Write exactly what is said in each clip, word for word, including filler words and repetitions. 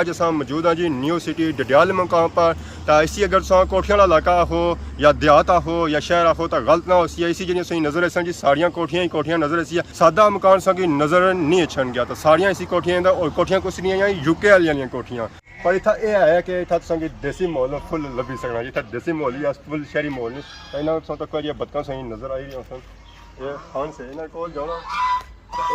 اج اساں موجود ہاں جی نیو سٹی ڈڈیال مقام پر۔ تا اسی اگر تساں کوٹھیاں والا علاقہ آخو یا دیہات آخو یا شہر آخو تا غلط نہ ہوسی۔ اسی جڑیاں تساں نظر اساں جی ساریاں کوٹھیاں ہی کوٹھیاں نظر اسی۔ سادہ مکان تساں کی نظر نہیں اچھن گیا۔ تا ساریاں اسی کوٹھیاں دا، اور کوٹھیاں کس نیاں؟ یو کے والیاں نیاں کوٹھیاں۔ پر اتھا اے ہے کہ اتھا تساں کی دیسی ماحول فل لبھی سکنا جی۔ اتھا دیسی ماحول ہی اس، فل شہری ماحول نہیں۔ تا انہاں تساں تک یہ بتکاں تساں نظر آئی رہی ہوسن۔ اے خان سے انہاں کول جانا۔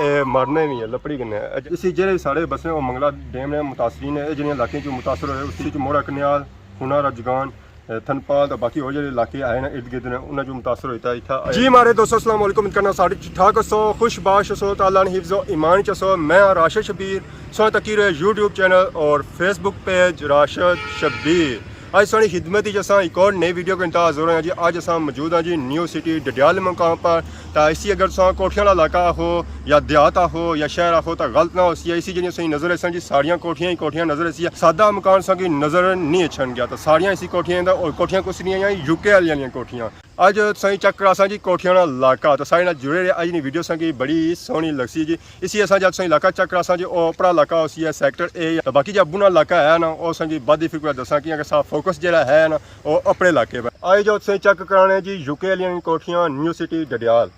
اے مرنے بھی ہے لپڑی کنے۔ اسی جڑے ساڑے بسنے او منگلا ڈیم نے متاثرین ہے۔ اے جڑے علاقے جو متاثر ہوئے، اسی جو موڑا کنیال، ہنارا جگان، اے تھنپال تے باقی ہور جڑے علاقے آئے نا ارد گرد نے، انہاں جو متاثر ہوتا اتھا آئے۔ جی مارے دوستو، السلام علیکم، امید کرنا سارے ٹھیک ٹھاک ہسو، خوش باش ہسو، تے اللہ نے حفظ و ایمان چ ہسو۔ میں ہاں راشد شبیر، سو تکی رہے یوٹیوب چینل اور فیس بک پیج راشد شبیر۔ اج ساڑی خدمت وچ اساں ایک اور نئی ویڈیو کے انتہا حاضر ہوئے ہیں جی۔ اج اساں موجود ہیں جی نیو سٹی ڈڈیال مقام پر۔ تا اسی اگر تساں کوٹھیاں والا علاقہ آخو یا دیہات آخو یا شہر آخو تا غلط نہ ہوسی۔ اسی جڑیاں تساں نظر اساں جی ساریاں کوٹھیاں ہی کوٹھیاں نظر اسی۔ سادہ مکان تساں کی نظر نہیں اچھن گیا۔ تا ساریاں اسی کوٹھیاں دا، اور کوٹھیاں کس نیاں؟ یو کے والیاں نیاں کوٹھیاں۔ اج تساں چیک کراساں جی کوٹھیاں والا علاقہ۔ تا ساڑے نال جڑے رہے، اج نی ویڈیو تساں کی بڑی سوہنی لگسی جی۔ اسی اساں جد تساں علاقہ چیک کراساں جی، او اپنا علاقہ ہوسی ہے سیکٹر اے۔ تا باقی جا بنا علاقہ ہے نا، او تساں کی بعد فکر دساں، کیونکہ سا فوکس جڑا ہے نا، او اپنے علاقے پر۔ آئے جو تساں چیک کرانے جی یو کے والیاں کوٹھیاں، نیو سٹی ڈڈیال۔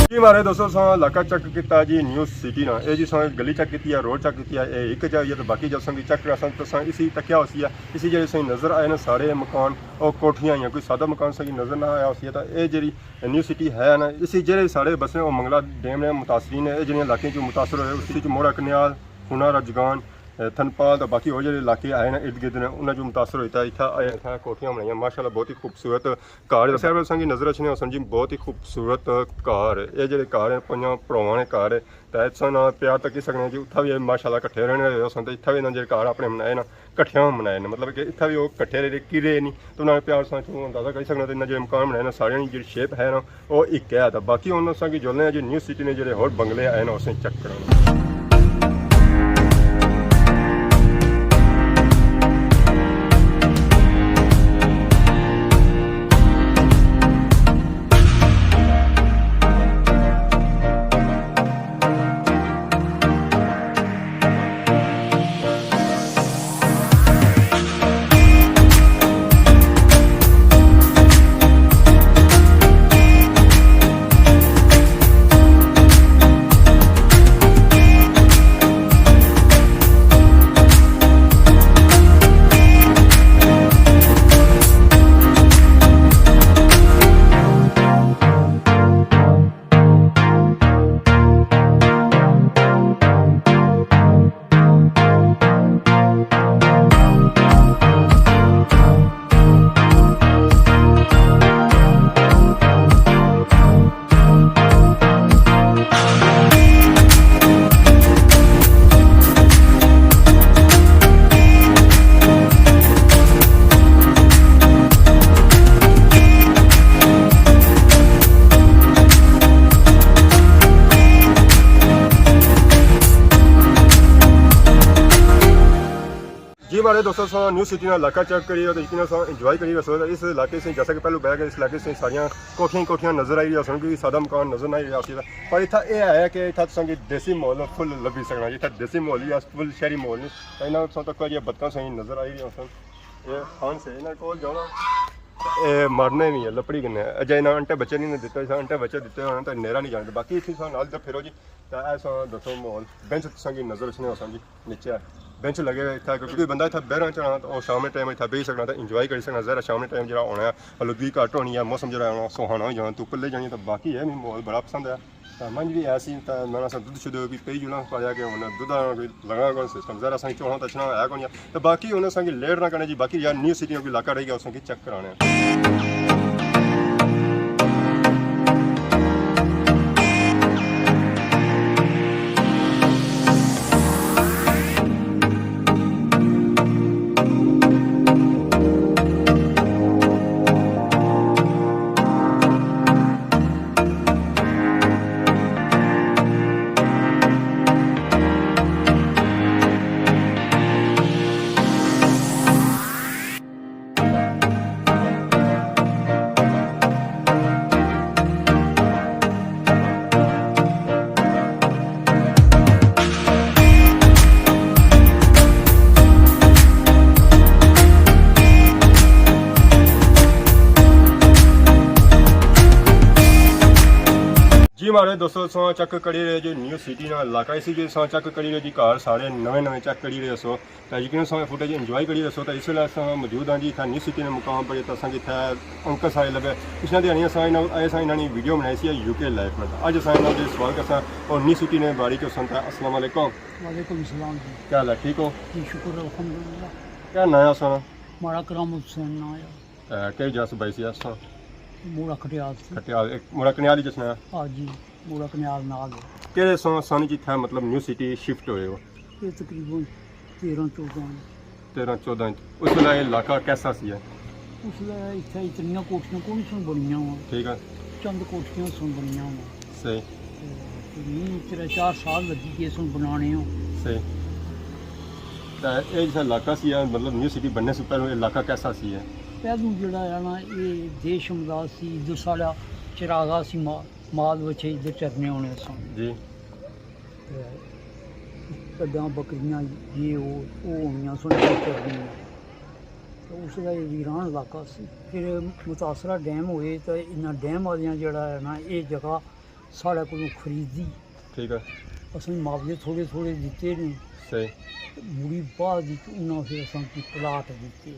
جی مارے دوستو، ساں علاقہ چیک کیتا جی نیو سٹی نا۔ اے جی ساں گلی چیک کیتی ہے، روڈ چیک کیتی ہے، اے ایک جائی ہے، تو باقی جب ساں کی چیک کراساں تو ساں اسی تکیا ہوسی ہے، اسی جڑے ساں نظر آئے نا سارے مکان، او کوٹھیاں یا کوئی سادہ مکان ساں کی نظر نہ آیا ہوسی ہے۔ تو اے جڑی نیو سٹی ہے نا، اسی جڑے ساڑے بسنے او منگلا ڈیم نے متاثرین ہے، اے جڑے علاقے جو متاثر ہوئے، اسی جو موڑا کنیال، ہنارا جگان، اے تھنپال تے باقی ہور جڑے علاقے آئے نا ارد گرد نے، انہاں جو متاثر ہوتا اتھا آئے، اتھا کوٹھیاں بنائیاں، ماشاءاللہ بہت ہی خوبصورت گھر ہے۔ سیڈ ساں کی نظر اچھنے ہوسن جی، بہت ہی خوبصورت گھر ہے۔ اے جڑے گھر ہیں، پنجاں پراواں نے گھر ہے۔ تے اتھاں نال پیار تکی سکنے جی، اتھا بھی ماشاءاللہ کٹھے رہنے ہوئے ہوسن، تے اتھا بھی انہاں جڑے گھر اپنے بنائے نا، کٹھیاں بنائے نا، مطلب کہ اتھا بھی او کٹھے رہے، کی رہے نہیں، تو انہاں نے پیار ساں چوں اندازہ کری سکنے، تے انہاں جڑے مکان بنائے نا، ساریاں نی جڑی شیپ ہے نا، او ایک ہے۔ تے باقی ہن اساں کی جلنے آں جی نیو سٹی نے جڑے ہور بنگلے آئے نا، اساں چیک کرانے۔ دوستو، تساں نیو سٹی نا علاقہ چیک کری رہے ہو تو یقیناً تساں انجوائے کری رہے ہو۔ اس علاقے سے، جیسا کہ پہلو بہ گئے، اس علاقے سے ساریاں کوٹھیاں ہی کوٹھیاں نظر آئی رہی سن، کیونکہ سادہ مکان نظر نہ آئی رہا سی۔ پر اتھا اے ہے کہ اتھا تساں کی دیسی ماحول فل لبھی سکنا جی۔ اتھا دیسی ماحول ہی ہے، فل شہری ماحول نہیں۔ انہاں تساں تک یہ بتکاں سہی نظر آئی رہی سن۔ یہ خان سے انہاں کول جانا، اے مارنے بھی ہے لپڑی کنے۔ اجے انہاں انٹے بچے نہیں دیتے، انٹے بچے دیتے ہونے تو نیرا نہیں جانے۔ باقی اتھے تساں نال تے پھرو جی، تے ایسا دسو ماحول۔ بینچ تساں کی نظر اچھنے ہوسن جی، نیچے بینچ لگے ہوئے اتھا، کیونکہ کوئی بندہ اتھا بہنا چاہنا تو او شام نے ٹائم اتھا بہی سکنا تے انجوائے کری سکنا۔ ظاہر ہے شام نے ٹائم جڑا ہونا ہے، آلودگی گھٹ ہونی ہے، موسم جڑا ہونا سہانا ہوئی جانا، دھوپ لے جانی، تے باقی ہے، مینوں ماحول بڑا پسند ہے۔ تے منج بھی ایسی تے میں اساں دودھ شدھ بھی پئی جلنا پایا کہ ہن دودھ آنا کوئی لگا کون سسٹم، ظاہر اساں کی چوہاں تے اچھنا ہے کون۔ تے باقی ہن اساں کی لیٹ نہ کرنے جی، باقی یار نیو سٹی کوئی علاقہ رہ گیا، اساں کی چیک کرانے۔ جی ماڑے دوستو، تساں چیک کری رہے جو نیو سٹی نا علاقہ، اسی جو تساں چیک کری رہے جی، گھر سارے نویں نویں چیک کری رہے سو۔ تے یقیناً تساں فوٹیج انجوائے کری رہے سو۔ تے اس ویلے اساں موجود ہاں جی اتھا نیو سٹی نے مقام پر، تے اساں کی اتھا انکل سارے لبے۔ پچھلے دیہاڑی اساں انہاں، اساں انہاں نی ویڈیو بنائی سی یو کے لائف پر۔ اج اساں انہاں دے سوال کرساں اور نیو سٹی نے بارے چ سن۔ تے السلام علیکم۔ وعلیکم السلام جی۔ کیا حال ہے؟ ٹھیک ہو؟ جی شکر الحمدللہ۔ کیا ناں ہے اساں؟ ماڑا کرم حسین ناں ہے۔ اے، کہڑی جگہ صوبائی سی اساں؟ موڑا کھٹیال سی۔ کھٹیال، ایک موڑا کنیال ہی جس نے؟ ہاں جی، موڑا کنیال نال ہے۔ کہڑے سو-، سن جتھے مطلب نیو سٹی شفٹ ہوئے ہو؟ یہ تقریباً تیرہ چودہ۔ تیرہ چودہ انچ۔ اس ویلے یہ علاقہ کیسا سی ہے؟ اس ویلے اتھے اتنیاں کوٹھیاں کون سن بنیاں ہوا۔ ٹھیک ہے۔ چند کوٹھیاں سن بنیاں ہوا۔ صحیح۔ تے، تے میں ترے چار سال لگی گئے سن بنانے ہو۔ صحیح۔ تے اے جیسا علاقہ سی ہے، مطلب نیو سٹی بننے سے پہلے علاقہ کیسا سی ہے؟ پہلو جڑا ہے نا، اے دیش امداد سی، ادھر ساڑا چراغا سی، ما-، مال بچے ادھر چرنے ہونے سن۔ جی۔ تے کڈاں بکریاں یہ وہ، وہ ہونیاں سن، ادھر چرنیاں۔ تو اس دا یہ ویران علاقہ سی۔ پھر متاثرہ ڈیم ہوئے تو انہاں ڈیم والیاں جڑا ہے نا، یہ جگہ ساڑے کولوں خریدی۔ ٹھیک ہے۔ اساں معاوضے تھوڑے تھوڑے دیتے نے۔ صحیح۔ مڑی بعد وچ انہاں پھر اساں کی پلاٹ دیتے۔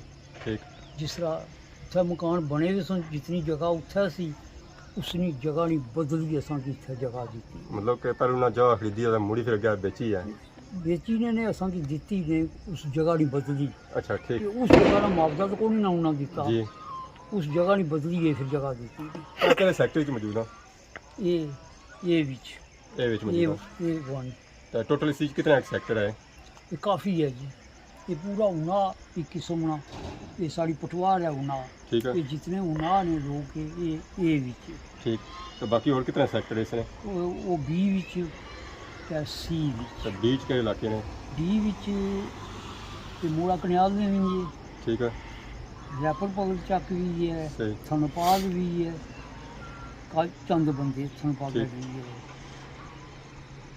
ٹھیک۔ جس طرح اتھے مکان بنے ہوئے سن، جتنی جگہ اتھے سی، اسنی جگہ نہیں بدلی، اساں کی اتھے جگہ دیتی۔ مطلب کہ پہلے انہاں جگہ خریدی ہے، مڑی پھر اگے بیچی ہے؟ بیچی نے، نے اساں کی دیتی نے، اس جگہ نہیں بدلی۔ اچھا، ٹھیک۔ تے اس جگہ نا معاوضہ تو کوئی نہ انہاں دیتا۔ جی۔ اس جگہ نہیں بدلی ہے، پھر جگہ دیتی۔ اے کہڑے سیکٹر وچ موجود ہاں؟ اے، اے وچ۔ اے وچ اے، موجود ہاں۔ اے ون۔ تے ٹوٹل اس وچ کتنا ایک سیکٹر ہے؟ یہ کافی ہے جی۔ یہ پورا ہونا ایک قسم نا، یہ ساری پٹوار ہے ہونا۔ ٹھیک ہے۔ یہ جتنے ہونا نے لوگ کے، یہ، یہ وچ۔ ٹھیک۔ تو باقی اور کتنے سیکٹر ہے اس نے؟ وہ، وہ بی وچ تے سی وچ۔ تو بی وچ کہڑے علاقے نے؟ بی وچ یہ موڑا کنیال میں بھی ہے۔ ٹھیک ہے۔ ریپر پبلک چک بھی ہے، صحیح۔ تھنپال بھی ہے، کا-، چند بندے تھنپال ٹھیک۔ بھی ہے۔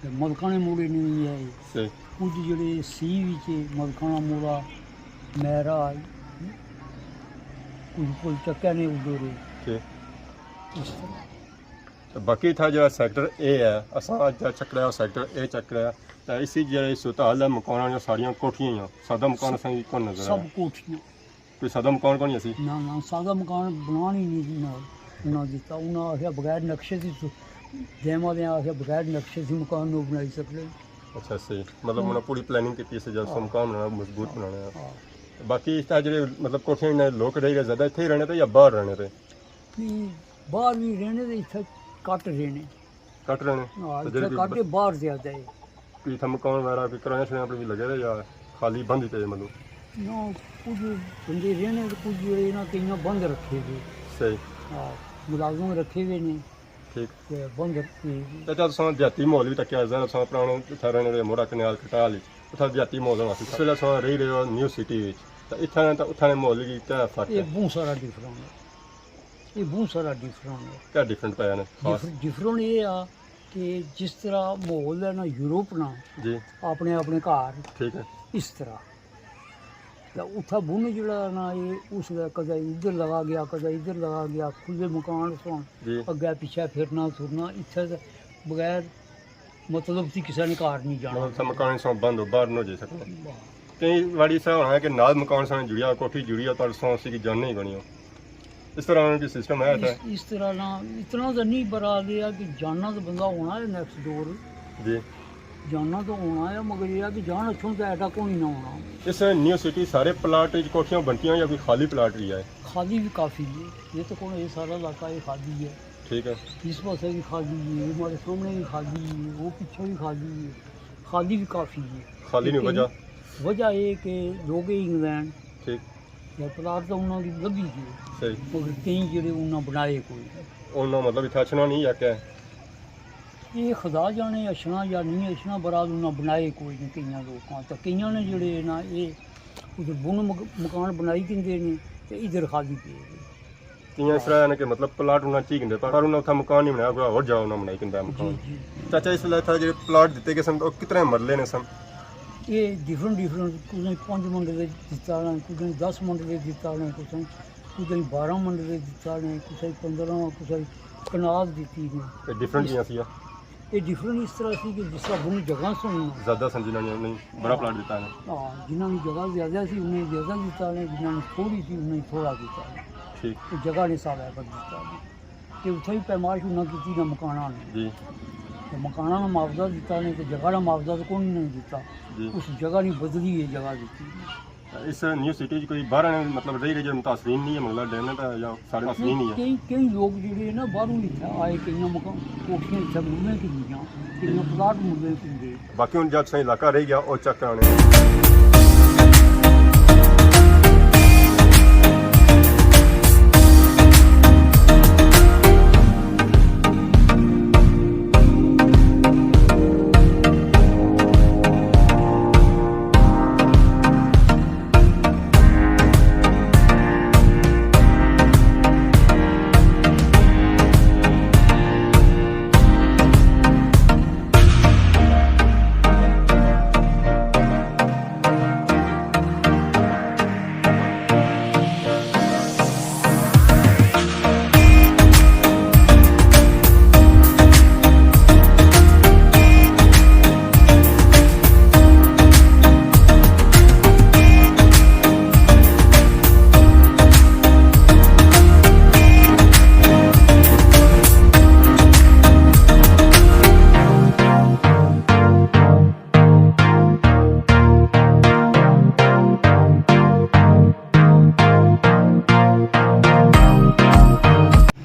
تے ملکاں نے موڑے نہیں ہے۔ صحیح۔ کچھ جڑے سی وچ ملکاں نا موڑا، میرا، کچھ پل چکے نے ادھر۔ ٹھیک۔ اس طرح۔ تے باقی اتھا جڑا سیکٹر اے ہے، اساں اج جڑا چکریا، سیکٹر اے چکریا، تے اسی جڑی صورتحال ہے، مکاناں دیاں ساریاں کوٹھیاں ہی ہیں، سادہ مکان اساں کی کون نظر سب آیا؟ کوٹھیاں۔ کوئی سادہ مکان کون سی؟ نہ، نہ، سادہ مکان بنان ہی نہیں سی نال، انہاں دیتا۔ انہاں آخیا بغیر نقشے سے تو، دیم والے آخیا بغیر نقشے سے مکان نو بنائی سکتے۔ اچھا، صحیح۔ مطلب ہاں۔ انہاں پوری پلاننگ کیتی سی جس ہاں۔ مکان بنانا، مضبوط ہاں۔ بنانا ہے۔ ہاں۔ باقی اس طرح جڑے مطلب کوٹھیاں نے لوگ رہ گئے، زیادہ اتھے ہی رہنے تے یا باہر رہنے تے؟ نہیں، باہر بھی رہنے تے اتھے گھٹ رہنے۔ گھٹ رہنے؟ ہاں، تے جڑے اتھے کوئی گھٹ ب-، ہے، باہر زیادہ ہے۔ کوئی اتھے مکان وغیرہ کوئی کرایہ شرایہ پر بھی لگے ہوئے یا خالی بند ہی پے مطلب؟ نہ، کچھ بندے رہنے تے کچھ جڑے نا کئیاں بند رکھے ہوئے۔ صحیح۔ ہاں، ملازم رکھے ہوئے نے۔ ٹھیک۔ تے بند رکھے ہوئے۔ تے چل تساں دیہاتی ماحول بھی تکیا، ظاہر تساں پرانے اتھے رہنے دے موڑا کنیال کٹال وچ۔ اتھا دیہاتی ماحول ہونا سی۔ اس ویلے اساں رہی رہے ہو نیو سٹی وچ، تے اتھاں تے اتھاں دے ماحول کی کیا فرق یہ ہے؟ بہت سارا ڈفرنٹ ہے۔ یہ بہت سارا ڈفرنٹ ہے۔ کیا ڈفرنٹ پایا نے خاص؟ ڈفر-، ڈفرنٹ یہ آ کہ جس طرح ماحول ہے نا یورپ نا، جی۔ اپنے اپنے گھر، ٹھیک ہے۔ اس طرح تے اتھا بن جڑا نا، یہ اس ویلے کدے ادھر لگا گیا، کدے ادھر لگا گیا، کھلے مکان سن، جی۔ اگے پیچھے پھرنا ٹرنا، اتھے تے بغیر مطلب سی کسے نے گھر نہیں جانا۔ مطلب اتھا مکان سن بند ہو، باہر نہ جائی سکنا۔ واہ۔ کئی واری ایسا ہونا ہے کہ نال مکان سن جڑیا، کوٹھی جڑیا، پر سن سی کی جان نہیں بنی ہو۔ اس طرح کی سسٹم ہے اتھا؟ اس، اس طرح نا، اتنا تو نہیں، برا لیا کہ جانا تو بندہ ہونا ہے نیکسٹ ڈور۔ جی۔ جانا تو ہونا ہے، مگر یہ ہے کہ جان اچھوں تو ایڈا کوئی نہ ہونا۔ اس نیو سٹی سارے پلاٹ وچ کوٹھیاں بنتیاں یا کوئی خالی پلاٹ بھی ہے؟ خالی بھی کافی ہے۔ یہ تو کون، یہ سارا علاقہ یہ خالی ہے۔ ٹھیک ہے۔ اس پاسے بھی خالی ہے، ہمارے سامنے بھی خالی ہے، وہ پیچھے بھی خالی ہے۔ خالی بھی کافی ہے۔ خالی نہیں، وجہ؟ وجہ یہ کہ لوگ انگلینڈ، ٹھیک۔ یا پلاٹ تو انہاں کی لبھی گئی۔ صحیح۔ مگر کئی جڑے انہاں بنائے کوئی نہیں۔ انہاں مطلب اتھا اچھنا نہیں یا کیا؟ یہ خدا جانے اچھنا یا نہیں اچھنا، برحال انہاں بنائے کوئی نہیں کئیاں لوکاں۔ تے کئیاں نے جڑے نا، یہ ادھر بن مک-، مکان بنائی کندے نے تے ادھر خالی پے نے۔ کیاں اس طرح ہے نا کہ مطلب پلاٹ انہاں چی کندے، پر انہاں اتھا مکان نہیں بنایا، کوئی ہور جگہ انہاں بنائی کندا ہے مکان۔ جی، جی۔ چاچا، اس ویلے اتھا جڑے پلاٹ دتے گئے سن، او کتنے مرلے نے سن؟ یہ ڈفرنٹ ڈفرنٹ، کسے پانچ مرلے دتا نے، کسے دس مرلے دتا نے، کسے، کسے بارہ مرلے دتا نے، کسے پندرہ، کسے کنال دتی نے۔ تے ڈفرنٹ کیاں سی؟ یہ ڈفرنٹ اس طرح سی کہ جس طرح بہت جگہ سن۔ زیادہ سن جنہاں نے نہیں بڑا پلاٹ دتا نے۔ ہاں، جنہاں نے جگہ زیادہ سی، انہیں زیادہ دتا نے، جنہاں نے تھوڑی سی، انہیں تھوڑا دتا نے۔ ٹھیک۔ تے جگہ نے حساب ہے پر دتا نے۔ تے اتھے بھی پیمائش انہاں کیتی نہ مکاناں نے۔ جی۔ تے مکاناں نا معاوضہ دتا نے، تے جگہ نا معاوضہ تے کوئی نہیں دتا۔ جی۔ اس جگہ نہیں بدلی، یہ جگہ دتی۔ اس نیو سٹی چ کوئی باہر آنے مطلب رہی رہی جو متاثرین نہیں ہے، مطلب ڈینے تا یا سارے متاثرین نہیں ہے؟ کئی، کئی لوگ جڑے ہیں نا باہروں اتھے آئے، کئی مکان، کوٹھیاں اتھے ملنے کی نہیں، کئی پلاٹ ملنے کی نہیں۔ باقی ہن جا تساں علاقہ رہی گیا، او چیک کرانے۔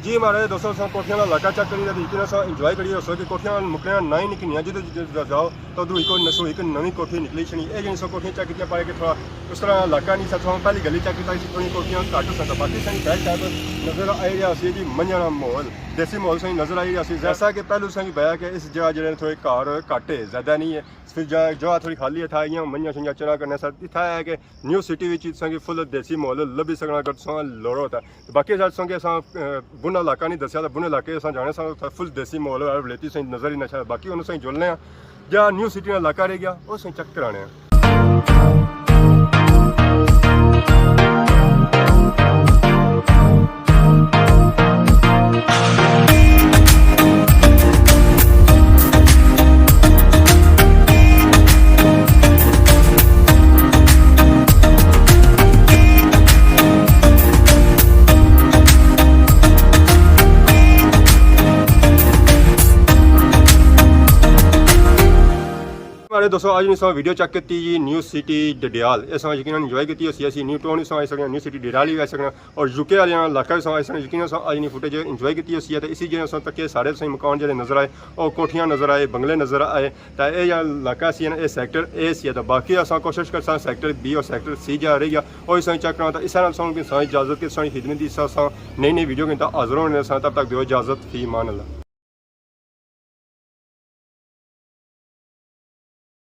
جی مہاڑے دوستو، اساں کوٹھیاں نا علاقہ چیک کری تے یقین اساں انجوائے کری رہے سو کہ کوٹھیاں مکنے نہ ہی نکلیاں، جدھر جدھر جاؤ تو ادھروں ایک نسو ایک نویں کوٹھی نکلی چھڑی۔ اے جنی سو کوٹھیاں چیک کیتیاں پائے کہ تھوڑا اس طرح علاقہ نہیں سا، تھوڑا پہلی گلی چیک کیتا سی، تھوڑی کوٹھیاں گھٹ سن، باقی سائیں بیک سائڈ نظر آئی رہا سی جی منجھاں نا ماحول، دیسی ماحول سائیں نظر آئی رہا سی۔ جیسا کہ پہلو سائیں بیا کہ اس جگہ جڑے تھوڑے گھر گھٹ ہے، زیادہ نہیں ہے، پھر جا-، جگہ تھوڑی خالی ہے، تھا ایاں منجھاں شنجھاں چرا کرنے سا۔ اتھا ہے کہ نیو سٹی وچ تساں کی فل دیسی ماحول لبھی سکنا اگر تساں لوڑو تے۔ باقی اساں تساں کی اساں، اے، بن علاقہ نہیں دسیا، تے بن علاقے اساں جانے ساں، اتھا فل دیسی ماحول ہے، ولیتی ساں نظر ہی نہ آیا۔ باقی انہوں ساں جلنے آں، جہڑا نیو سٹی نا علاقہ رہ گیا، او ساں چیک کرانے آں۔ مہاڑے دوستو، اج نی اساں ویڈیو چیک کیتی جی نیو سٹی ڈڈیال۔ اساں یقیناً انجوائے کیتی ہوسی، اسی نیو ٹاؤن اساں آئی سکنے آں، نیو سٹی ڈڈیال وی آئی سکنے آں، اور یو کے آلیاں علاقہ اساں آئی سکنے آں۔ یقیناً اساں اج نی فوٹیج انجوائے کیتی ہوسی ہے، تے اسی جے اساں تکے سارے تساں مکان جڑے نظر آئے، اور کوٹھیاں نظر آئے، بنگلے نظر آئے، تے اے جا علاقہ سی نا، اے سیکٹر اے سی ہے، تے باقی اساں کوشش کرساں سیکٹر بی اور سیکٹر سی جا رہ گیا، او اساں چیک کراں۔ تے اس نال تساں کی اجازت کہ تساں خدمت دی اساں نئی نئی ویڈیو کے حاضر ہونے ساں، تب تک دیو اجازت، فی امان اللہ۔